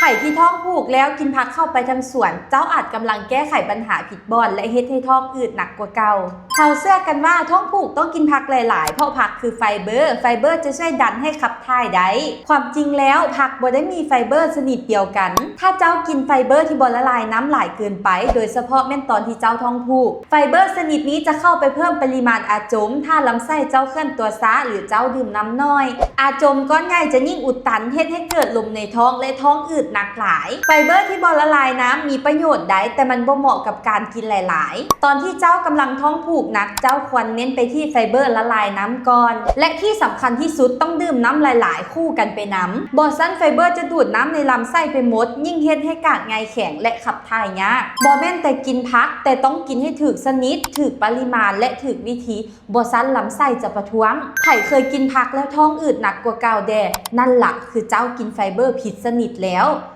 ໃຜທີ່ທ້ອງຜູກແລ້ວກິນຜັກເຂົ້າໄປທັງສວນ, ເຈົ້າອາດກຳລັງແກ້ໄຂບັນຫາຜິດບ່ອນ ແລະ ເຮັດໃຫ້ທ້ອງອືດໜັກກວ່າເກົ່າ. ເຮົາເຊື່ອກັນວ່າທ້ອງຜູກຕ້ອງກິນຜັກຫຼາຍໆ ເພາະຜັກຄືໄຟເບີ, ໄຟເບີຈະຊ່ວຍດັນໃຫ້ຂັບຖ່າຍໄດ້. ຄວາມຈິງແລ້ວ, ຜັກບໍ່ໄດ້ມີໄຟເບີຊະນິດດຽວກັນ. ຖ້າເຈົ້າກິນໄຟເບີທີ່ບໍ່ລະລາຍນ້ຳຫຼາຍເກີນໄປ, ໂດຍສະເພາະແມ່ນຕອນທີ່ເຈົ້າທ້ອງຜູກ, ໄຟເບີຊະນິດນີ້ຈະເຂົ້າໄປເພີ່ມປະລິມານອາຈົມ ຖ້າລຳໄສ້ເຈົ້າເຄື່ອນຕົວຊ້າ ຫຼື ເຈົ້າດື່ມນ້ຳໜ້ອຍ. ອາຈົມກ້ອນໃຫຍ່ຈະຍິ່ງອຸດຕັນ, ເຮັດໃຫ້ເກີດລົມໃນທ້ອງ ແລະ ທ້ອງອືດໜັກຫຼາຍ. ໄຟເບີທີ່ບໍ່ລະລາຍນ້ຳມີປະໂຫຍດໄດ໋, ແຕ່ມັນບໍ່ເໝາະກັບການກິນຫຼາຍໆ. ຕອນທີ່ເຈົ້າກຳລັງທ້ອງຜູກໜັກ, ເຈົ້າຄວນເນັ້ນໄປທີ່ໄຟເບີລະລາຍນ້ຳກ່ອນ. ແລະ ທີ່ສຳຄັນທີ່ສຸດ, ຕ້ອງດື່ມນ້ຳຫຼາຍໆ ຄູ່ກັນໄປນຳ. ບໍ່ຊັ້ນໄຟເບີຈະດູດນ້ຳໃນລຳໄສ້ໄປໝົດ, ຍິ່ງເຮັດໃຫ້ກາກໃຍແຂງ ແລະ ຂັບຖ່າຍຍາກ. ບໍ່ແມ່ນແຕ່ກິນຜັກ, ແຕ່ຕ້ອງກິນໃຫ້ຖືກຊະນິດ, ຖືກປະລິມານ ແລະ ຖືກວິທີ, ບໍ່ຊັ້ນລຳໄສ້ຈະປະທ້ວງ. ໃຜເຄີຍກິນຜັກແລ້ວທ້ອງອືດໜັກກວ່າເກົ່າແດ່? ນັ້ນລະຄືເຈົ້າກິນໄຟເບີຜິດຊະນິດແລ້ວ.